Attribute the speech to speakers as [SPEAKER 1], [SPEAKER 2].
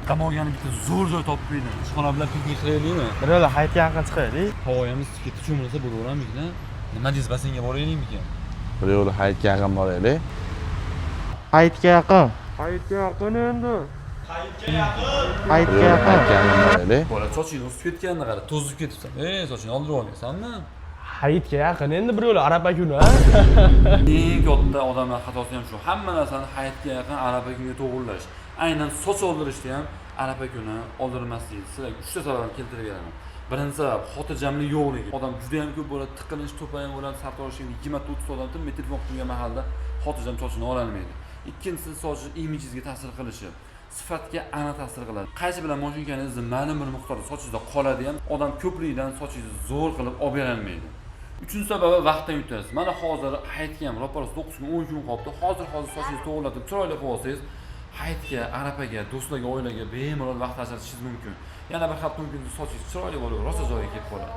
[SPEAKER 1] Dam olgani bitta zo'r joy topib berdim. Ishxona bilan piknik qilaylikmi?
[SPEAKER 2] Bir yo'la hayitga yaqin chiqaylik.
[SPEAKER 1] Havo ham isib ketdi, cho'milsa bo'laveramizda. Nima deysiz, basseynga boraylikmikan?
[SPEAKER 3] Bir yo'la hayitga yaqin boraylik.
[SPEAKER 2] Hayitga yaqin. Hayitga yaqin endi. Hayitga
[SPEAKER 3] Bir yo'la
[SPEAKER 2] yaqin.
[SPEAKER 3] hayitga yaqin boraylik.
[SPEAKER 1] Bola, sochingni o'sib ketganini qara, to'zib ketibsan. Ey, sochingni oldirib olgansanmi?
[SPEAKER 4] Hayitga yaqin endi, bir yo'la arafa kuni, a?
[SPEAKER 1] Eng katta odamlar xatosi ham shu. Hamma narsani hayitga yaqin, arafa kunga to'g'irlash. Aynan soch oldirishda ham arafa kuni oldirmaslik. Sizlarga uchta sababni keltirib beraman. Birinchi sabab xotirjamlik yo'qligi. Odam juda ham ko'p bo'ladi, tiqilish, to'payam bo'ladi, sartaroshga 20 ta, 30 ta odam tinmay telefon qilib turgan mahalda xotirjam sochini ololmaydi. Ikkinchisi sochi imijingizga ta'sir qilishi. Sifatga aniq ta'sir qiladi. Qaychi bilan mashinkangizni ma'lum bir miqdorda sochingizda qoladi ham, odam ko'pligidan sochingizni zo'r qilib olib berolmaydi. Uchinchi sababi vaqtdan yutasiz. Mana hozir hayitga ham roppa-rosa 9 kun, 10 kun qolibdi. Hozir sochingizni to'g'irlatib, chiroyli qilib olsangiz, hayitga, arafaga, do'stlarga, oilaga bemalol vaqt ajratishingiz mumkin. Yana bir hafta, 10 kun sochingiz chiroyli bo'lib, rosa joyiga kelib qoladi.